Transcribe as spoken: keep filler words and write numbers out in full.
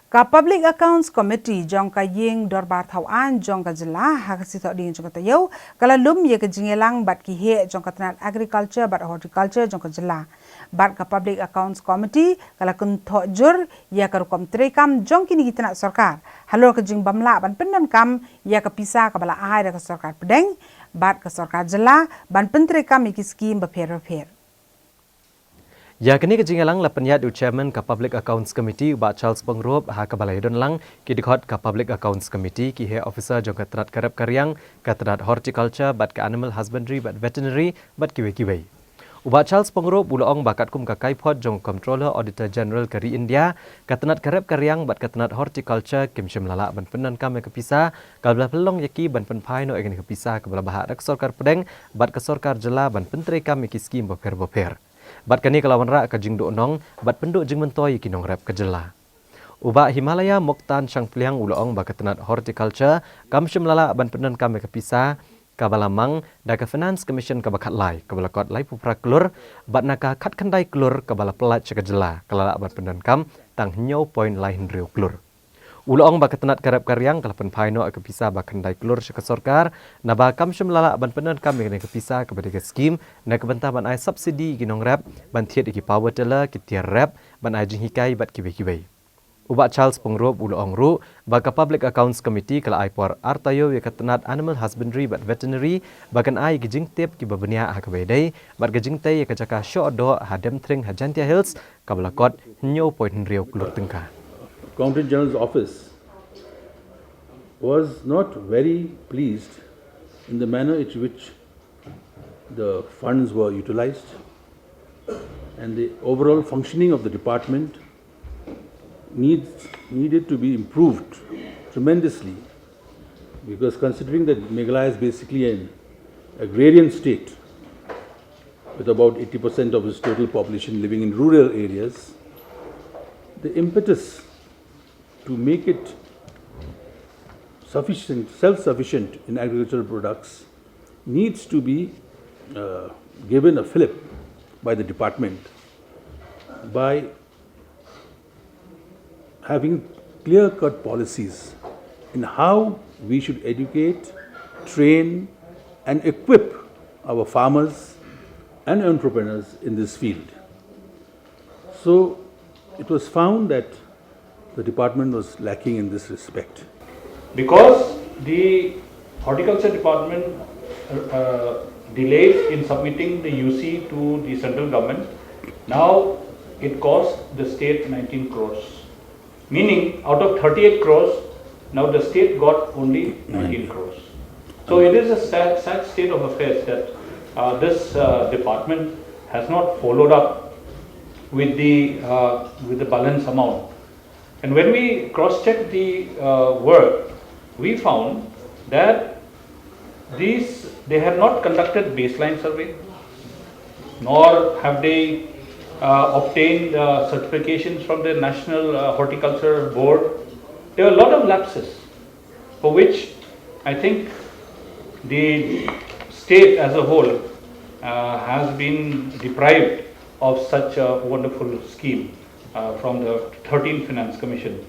Ka Public Accounts Committee jong ka Ïing Dorbar Thaw Aiñ jong ka Jylla ha ka sngi Thohdieng jong ka taïew ka la lum ïa ka jingïalang bad ki heh jong ka tnat Agriculture bad Horticulture jong ka Jylla. Bad ka Public Accounts Committee ka la kynthoh jur ïa ka rukom treikam jong kine ki tnat sorkar halor ka jingbym lah ban pyndonkam ïa ka pisa kaba la ai da ka sorkar pdeng bad ka sorkar jylla ban pyntreikam ïa ki skim bapher bapher. Ïa kane ka jingïalang la pynïaid u Chairman ka Public Accounts Committee, u Bah Charles Pyngrope, ha kaba la ïadonlang ki dkhot ka Public Accounts Committee, ki heh officer jong ka tnat ka rep ka riang, ka tnat Horticulture bad ka Animal Husbandry bad Veterinary bad kiwei kiwei. U Bah Charles Pyngrope u la ong ba katkum ka kaiphod jong u Comptroller Auditor General ka ri India, ka tnat ka rep ka riang bad ka tnat Horticulture kim shym la lah ban pyndonkam ïa ka pisa kaba la pynlong ïa ki ban pynphai noh ïa kane ka pisa kaba la bhah da ka sorkar pdeng bad ka sorkar jylla ban pyntreikam ïa ki skim bapher bapher. Bad kane ka la wanrah ka jingduhnong bad pynduh jingmyntoi ïa ki nongrep ka jylla. U Bah Himalaya Moktan Shangpliang u la ong ba ka tnat Horticulture kam shym la lah ban pyndonkam ïa ka pisa kaba la mang da ka Finance Commission kaba khatlai, kaba la kot laiphew phra klur, bad na ka khatkhyndai klur kaba la pyllait sha ka jylla, ka la lah ban pyndonkam tang hynñiew point lai hynriew klur. U la ong ba ka tnat ka rep ka riang ka la pynphai noh ïa ka pisa ba khyndai klur sha ka sorkar, naba kam shym la lah ban pyndonkam ïa kane ka pisa kaba dei ka skim na ka bynta ban ai subsidy ïa ki nongrep ban thied ïa ki power tiller, ki tiar rep, ban ai jinghikai bad kiwei kiwei. U Bah Charles Pyngrope u la ong ruh ba ka Public Accounts Committee ka la ai por ar taïew ïa ka tnat Animal Husbandry bad Veterinary ba kan ai ïa ki jingtip kiba bniah ha kaba ïadei bad ka jingtei ïa ka jaka shoh doh ha Demthring ha Jaintia Hills kaba la kot hynñiew point hynriew klur tyngka. Accountant General's office was not very pleased in the manner in which the funds were utilized, and the overall functioning of the department needs, needed to be improved tremendously, because considering that Meghalaya is basically an agrarian state with about eighty percent of its total population living in rural areas, the impetus to make it sufficient, self-sufficient in agricultural products needs to be, uh, given a fillip by the department by having clear-cut policies in how we should educate, train, and equip our farmers and entrepreneurs in this field. So it was found that the department was lacking in this respect. Because the horticulture department, uh, delayed in submitting the U C to the central government, now it cost the state nineteen crores. Meaning, out of thirty-eight crores, now the state got only nineteen crores. So it is a sad, sad state of affairs that, uh, this, uh, department has not followed up with the, uh, with the balance amount. And when we cross-checked the, uh, work, we found that these, they have not conducted baseline survey, nor have they, uh, obtained, uh, certifications from the National, uh, Horticulture Board. There are a lot of lapses for which I think the state as a whole, uh, has been deprived of such a wonderful scheme, uh, from the thirteenth Finance Commission.